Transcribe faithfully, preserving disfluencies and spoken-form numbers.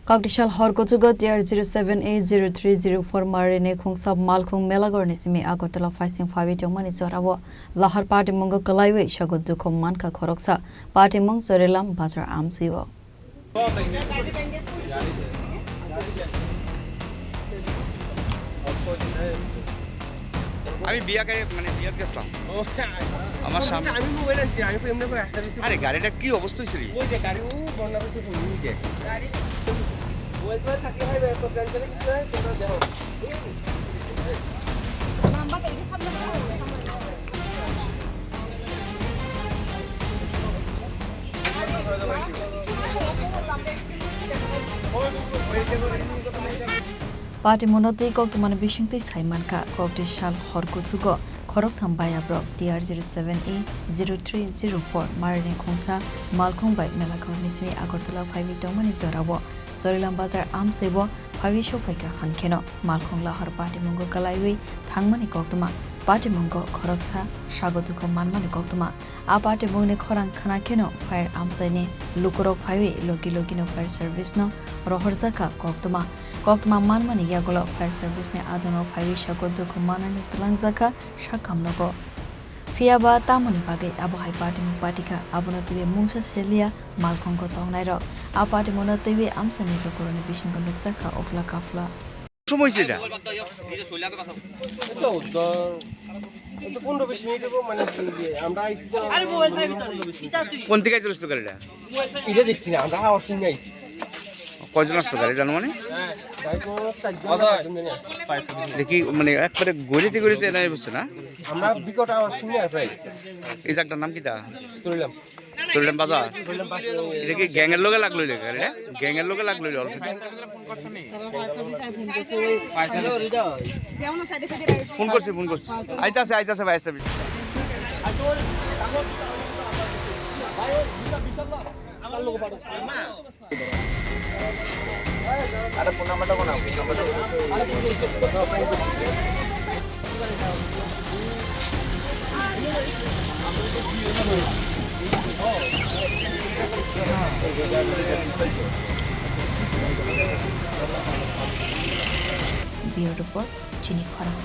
Kakdisal hor kuchugo T R zero seven A zero three zero four marini khungsa malkhung Melaghorni simi Agartala phaising phawi tongmani jorao lahar patimungo kwlaiwi sago dukhu mankha khoroksa, patimung Chorilam Bazar amsio. আমি বিয়া খাই, মানে, বিয়াত গেছিলাম। ও, আমার সামনে আমি মোবাইল আনছি, আমি তো এমনি করে আসতে আসতে আরে, গাড়িটা কি অবস্থা হয়েছিল? ওই যে গাড়ি, ও বন্যা হয়েছে, ওই যে। মোবাইল করে থাকলে হয় না, তো টেনশনে কিছু নাই, তোমরা যাও। Patimungno twi koktwmani bisingtwi sai mankha, kokti sal hor kuthugo khoroktham bayabrok T R zero seven A zero three zero four marini khungsa malkhung bai Melaghorni simi Agartala phaiwi tongmani jorao Chorilam Bazar amsaibo phaiwi sokphaikha, hankheno malkhung lahar patimungo kwlaiwi thangmani koktwma, patimungo khoroksa sago dukhu manmani koktwma. A patimungni khorang khna kheno fire amchaini lukurok phaiwi logi logino fire service no rohorjakha koktwma. Koktwma manmani yagulo fire service ni adono phaiwi sago dukhu manani twlangjakha sakhamnogo. Phiyaba tamoni bagwi abo hai patimung patikha, abono twiwi mungsa seliya malkhungko tongnairok. A patimungno twiwi amchaini lukurokni bisingo nukjakha uphla kaphla. সময় হয়েছে এটা? এই তো দশ, এই তো পনেরো বিশ মিনিট হবো, মানে, কি যে আমরা আইছি তো, আরে মোবাইল পাইবি তো, পনেরো বিশ মিনিট। এটা তুই। কোন দিকে চলেছিল গাড়িটা? এটা দেখছি না, আমরা আওয়াজ শুনে আইছি। কয়জন আসতো গাড়ি জানো মানে? গাড়ি তো চারজন না পাঁচজন জানি। এটা কি মানে একবারে গড়িতে গড়িতে এনে বসছে না? আমরা বিকট আওয়াজ শুনে আর প্রায় এই জায়গাটার নাম কিতা? চললাম। চললাম বাজার। এটা কি গ্যাংয়ের লগে লাগলো রে গাড়িটা? গ্যাংয়ের লগে লাগলো রে অলরেডি। ফোন করছি, ফোন করছি। আইতাছে, আইতাছে ভাই, আইতাছে। Bureau Report, Chini Khorang.